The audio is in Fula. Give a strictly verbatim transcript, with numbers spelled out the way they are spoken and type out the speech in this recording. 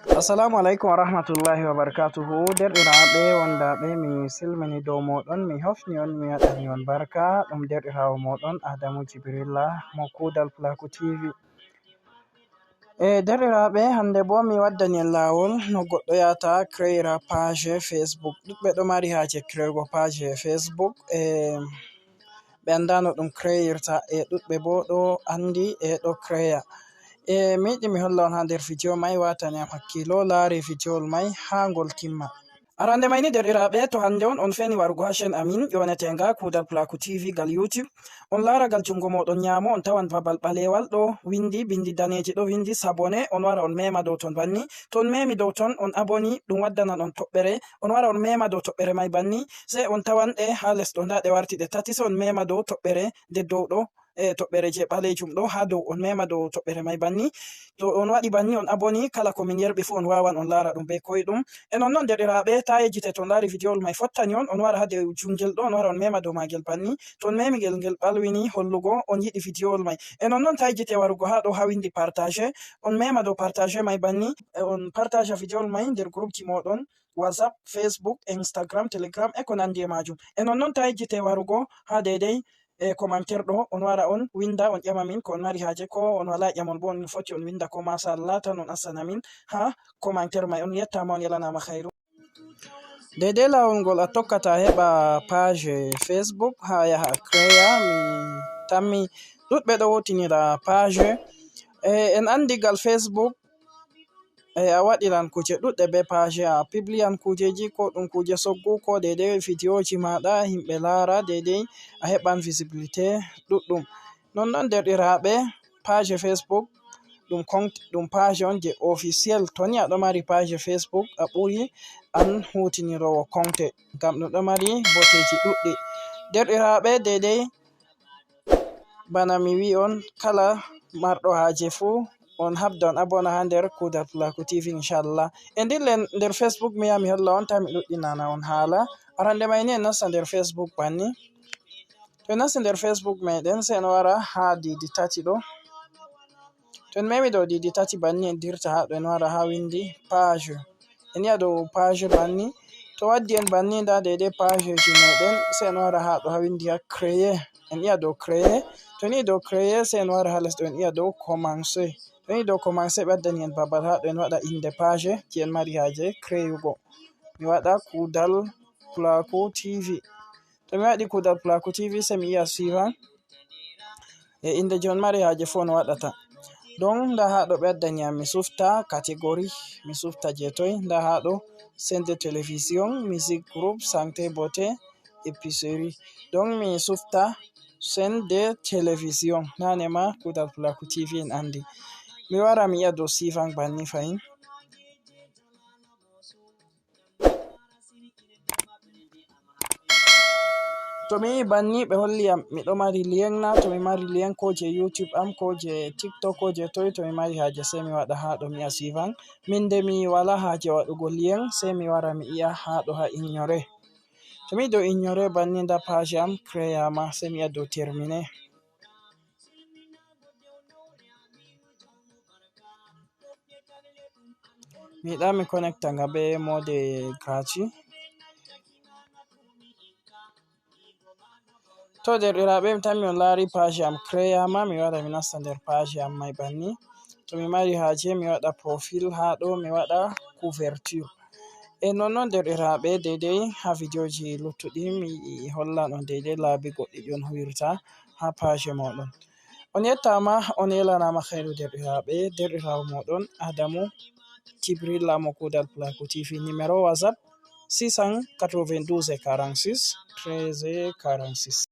Assalamu alaikum wa rahmatullahi wa barakatuhu. Derɗiraaɓe wondaaɓe, mi silmini dow mooɗon, mi hofni on, mi waɗani on barka. Ɗum derɗiraawo mooɗon Adamu Jibrilla mo Kuudal Pulaaku T V. E derɗiraaɓe, hannde boo mi waddani en laawol no goɗɗo yahata creera page Facebook. Ɗuɗɓe ɗo mari haaje creego page Facebook. E ɓe anndaano ɗum creirta, e ɗuɗɓe boo ɗo anndi e ɗo creya. E mi yiɗi mi holla on haa nder video may, waatani am hakkiilo, laare video may haa ngol timma. Arande may ni, derɗiraaɓe, to hannde on, on feni warugo haa chaîne amin ƴooneteenga Kuudal Pulaaku T V gal YouTube, on laara gal junngo mooɗon nyaamo, on tawan babal ɓaleewal ɗo winndi binndi daneeji, ɗo winndi s'abonner, on wara on meema dow ton banni. To on meemi dow ton, on aboni, ɗum waddanan on toɓɓere, on wara on meema dow toɓɓere may banni, sey on tawan ɗe haa les ɗo, ndaa ɗe warti ɗe tati, sey on meema dow toɓɓere nde dow ɗo, e toɓɓere je ɓaleejum ɗo haa dow, on meema dow toɓɓere may banni. To on waɗi banni, on aboni, kala ko min yerɓi fuu on waawan on laara ɗum bee koyɗum. E nonnon, derɗiraaɓe, taa yejjite, to on laari videowol may fottani on, on wara haa dow jungel ɗo, on wara on meema dow maagel banni. To on meemi ngel, ngel ɓalwini hollugo on yiɗi videowol may. E nonnon, taa yejjite warugo haa ɗo haa winndi partage, on meema dow partage may banni. E on partage videowol may nder groupji mooɗon, WhatsApp, Facebook, Instagram, Telegram, e ko nanndi e maajum. E nonnon, taa yejjite warugo haa deydey e commentaire ɗo, on wara on winnda, on ƴama min ko on mari haaje, ko on walaa ƴamol boo, on foti on winnda ko masha Allah tan, on assana min haa commentaire may. On yettaama, on yelanaama khayru. Deydey laawol ngol a tokkata heɓa page Facebook haa yaha creya, mi tammi ɗuɗɓe ɗo wootinira page. E, en anndi gal Facebook, e, a waɗiran kuuje ɗuɗɗe bee page, a pibliyan kuujeeji, ko ɗum kuuje soggu, ko deydey videoji maaɗa, yimɓe laara, deydey a heɓan visibilité ɗuɗɗum. Nonnon, derɗiraaɓe, page Facebook ɗum compte, ɗum page on je officiel. To ni a ɗo mari page Facebook, a ɓuri an huutiniroowo compte, ngam ɗum ɗo mari boteeji ɗuɗɗi. Derɗiraaɓe, deydey bana mi wi'i on, kala marɗo haaje fuu, on habda on abona haa nder Kuudal Pulaaku T V, inchallah. E ndillen nder Facebook, mi yaha mi holla on, taa mi ɗuɗɗinana on haala. Arande may ni, en nasta nder Facebook banni. To en nasti nder Facebook meɗen, sey en wara haa diidi tati ɗo. To en meemi dow diidi tati banni, en dirta haa ɗo, en wara haa winndi page. En yi'a dow page banni. To waddi en banni, ndaa deydey pageji meɗen, sey en wara haa ɗo haa winndi haa créer. En yi'a dow créer. To en yi'i dow créer, sey en wara haa les ɗo, en yi'a dow commencer. To en yi'i dow commencer, ɓe waddani en babal haa ɗo, en waɗa innde page je en mari haaje créugo. Mi waɗa Kuudal Pulaaku T V. To mi waɗi Kuudal Pulaaku T V, sey mi yi'a suivant. E innde je on mari haaje fuu on waɗata. Donc, ndaa haa ɗo ɓe waddani am, mi sufta catégorie, mi sufta je toy. Ndaa haa ɗo, chaîne de télévision, musique, groupe, santé, beauté, épicerie. Donc, mi sufta chaîne de télévision. Naane ma Kuudal Pulaaku T V en anndi. Mi wara mi yi'a dow suivant banni fahin. To mi yi'i banni, ɓe holli yam miɗo mari lien na, to mi mari lien ko je YouTube am, ko je TikTok, ko je toy, to mi mari haaje, sey mi waɗa haa ɗo, mi yi'a suivant. Min de mi walaa haaje waɗugo lien, sey mi wara mi yi'a haa ɗo haa ignorer. To mi yi'i dow ignorer banni, ndaa page am créama, sey mi yi'a dow terminer. Mi yiɗa mi connecta nga be mode gratuit. To, derɗiraaɓe, mi tammi on laari page am créama, mi wara mi nasta nder page am may banni. To mi mari haaje, mi waɗa profil haa ɗo, mi waɗa couverture. E nonnon, derɗiraaɓe, deydey haa videoji luttuɗi, mi hollan on deydey laabi goɗɗi ɗi on huwirta haa page mooɗon. On yettaama, on yelanaama khayru, derɗiraaɓe, derɗiraawo mooɗon Adamu Jibrilla mo Kuudal Pulaaku T V, numéro WhatsApp six cent quatre-vingt-douze quarante-six treize quarante-six.